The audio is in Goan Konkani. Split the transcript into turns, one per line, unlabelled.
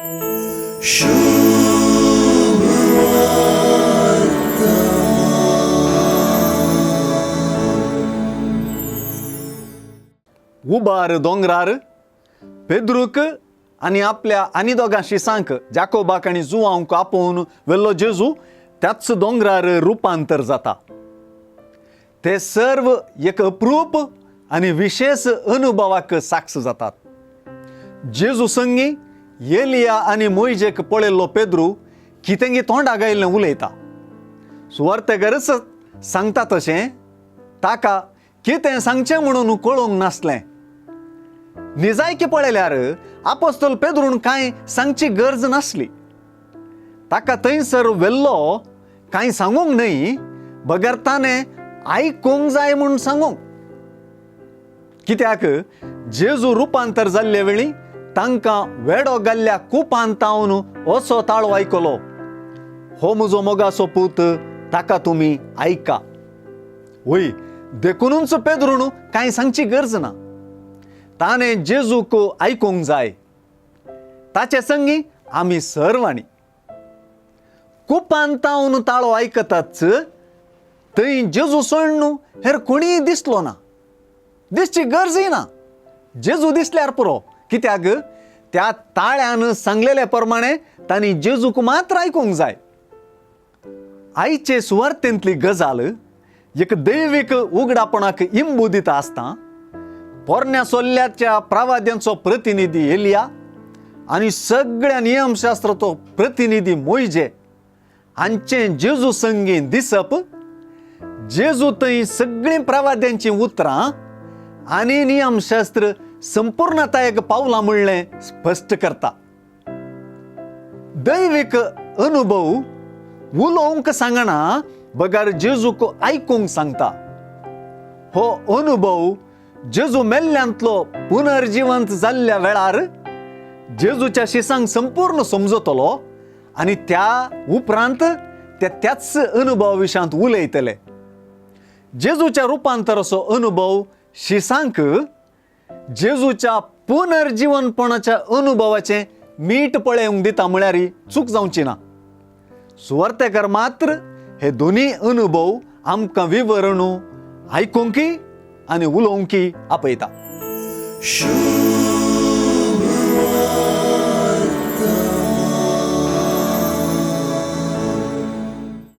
उबार दोंगरार पेद्रूक आनी आपल्या आनी दोगां शिसांक जाकोबाक आनी जुवांक आपोवन व्हेल्लो जेजू त्याच दोंगरार रुपांतर जाता. ते सर्व एक अप्रूप आनी विशेश अनुभवाक साक्ष जातात. जेजू संगी एलिया आनी मोयजेक पळयल्लो पेद्रू कितेंगी तोंडा गायिल्लें उलयता. सुवार्तेकरच सांगता तशें ताका कितें सांगचें म्हणून कळोवंक नासलें. निजायकी पळयल्यार आपोस्तोल पेद्रून कांय सांगची गरज नासली. ताका थंयसर व्हेल्लो कांय सांगूंक न्हय, बगर ताणें आयकूंक जाय म्हूण सांगूंक. कित्याक जेजू रुपांतर जाल्ले वेळी तांकां वेडो घाल्ल्या कुपान तावन असो ताळो आयकलो, हो म्हजो मोगाचो पूत, ताका तुमी आयका. वय, देखुनूच पेद्रून कांय सांगची गरज ना. ताणें जेजूक आयकूंक जाय. ताचे संगी आमी सर्वांनी कुपान तावन ताळो आयकताच थंय जेजू सोडून हेर कोणीय दिसलो ना. दिसची गरजय ना. जेजू दिसल्यार पुरो. कित्याक त्या ताळ्यान सांगलेले प्रमाणे तांणी जेजूक मात्र आयकूंक जाय. आयचे सुवार्तेंतली गजाल एक दैवीक उगडापणाक इंबू दिता आसता पोरण्या सोल्ल्याच्या प्रवाद्यांचो प्रतिनिधी एलिया आनी सगळ्या नियमशास्त्राचो प्रतिनिधी मोयजे हांचें जेजू संगी दिसप, जेजू थंय सगळीं प्रवाद्यांचीं उतरां आनी नियमशास्त्र संपूर्णतायेक पावलां म्हणलें स्पश्ट करता. दैवीक अनुभव उलोवंक सांगना बगर जेजूक आयकूंक सांगता. हो अनुभव जेजू मेल्ल्यांतलो पुनर्जिवंत जाल्ल्या वेळार जेजूच्या शिसांक संपूर्ण समजतलो आनी त्या उपरांत ते त्याच अनुभवा विशयांत उलयतले. जेजूच्या रुपांतराचो अनुभव शिसांक जेजूच्या पुनर्जिवनपणाच्या अनुभवाचें मीठ पळोवंक दिता म्हळ्यार चूक जावची ना. सुवार्तेकर मात्र हे दोनी अनुभव आमकां विवरण आयकूंकी आनी उलोवंकी आपयता.